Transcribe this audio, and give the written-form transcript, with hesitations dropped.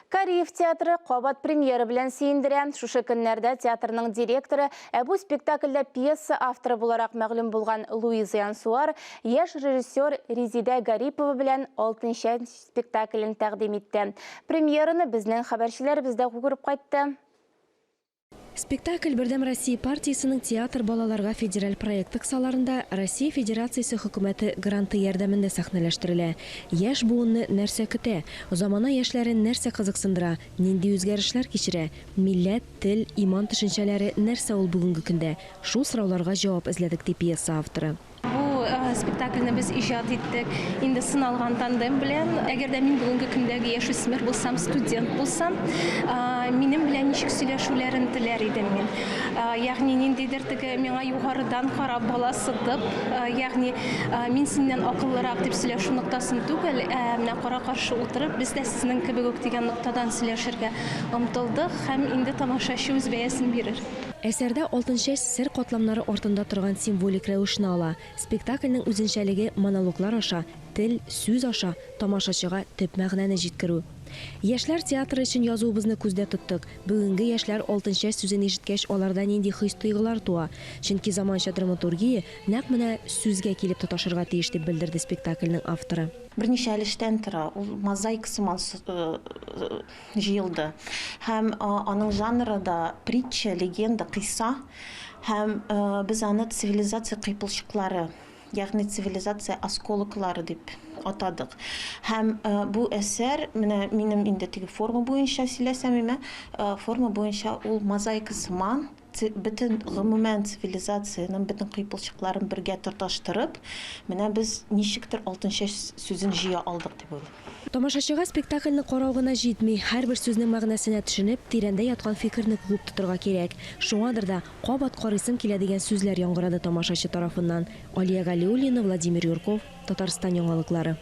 Кариев театры кабат премьера белән сөендерә. Шушы көннәрдә театрның директоры, ә бу спектакльдә пьеса авторы буларак мәгълүм булган Луиза Янсуар яшь режиссер Резидә Гарипова белән Алтынчәч спектаклен тәкъдим итте. Премьераны безнең хәбәрчеләребез дә күреп кайтты. Спектакль Бердәм Россия партиясенең Театр балаларга федераль проекты кысаларында Россия Федерациясе Хөкүмәте гранты ярдәмендә сәхнәләштерелә. Яшь буынны нәрсә көтә? Замана яшьләрен нәрсә кызыксындыра, нинди үзгәрешләр кичерә? Милләт, тел, иман төшенчәләре нәрсә ул бүгенге көндә? Шул сорауларга җавап эзләдек, ди пьеса авторы. Бу спектакльне без иҗат иттек инде сыналган тандем белән. Әгәр дә мин бүгенге көндәге яшүсмер булсам, студент булсам, минем белән ничек сөйләшүләрен теләр идем мин. Ягъни ниндидер теге миңа югарыдан карап бала сытып, ягъни мин синнән акыллырак дип сөйләшү ноктасын түгел, ә менә кара-каршы утырып, без дә сезнең кебек үк дигән ноктадан сөйләшергә омтылдык һәм инде тамашачы үз бәясен бирер. Әсәрдә Алтынчәч сер катламнары артында торган символик рәвешне ала. Спектакльнең үзенчәлеге монологлар аша, тел, сүз аша тамашачыга төп мәгънәне җиткерү. Яшьләр театры өчен язуыбызны күздә тоттык. Бүгенге яшьләр Алтынчәч сүзен ишеткәч аларда нинди хис-тойгылар туа? Чөнки заманча драматургия нәкъ менә сүзгә килеп тоташырга тиеш, дип белдерде спектакльнең авторы. Берничә өлештән тора, ул мозаика сыман җыелды. Һәм аның жанры да притча, легенда, кыйсса. Һәм без аны цивилизация кыйпылчыклары, ягъни цивилизация осколоклары дип атадык. Һәм бу әсәр, менә минем инде теге форма буенча сөйләсәм име, форма буенча ул мозаика сыман, бөтен гомумән цивилизациянең бөтен кыйпылчыкларын бергә тоташтырып, менә без ничектер Алтынчәч сүзен җыя алдык дип уйлыйм. Тамашачыга спектакльне карау гына җитми, һәрбер сүзнең мәгънәсенә төшенеп, тирәндә яткан фикерне куып тотырга кирәк. Шуңадыр да, кабат карыйсым килә дигән сүзләр яңгырады тамашачы тарафыннан. Алия Галиуллина, Владимир Юрков, Татарстан яңалыклары.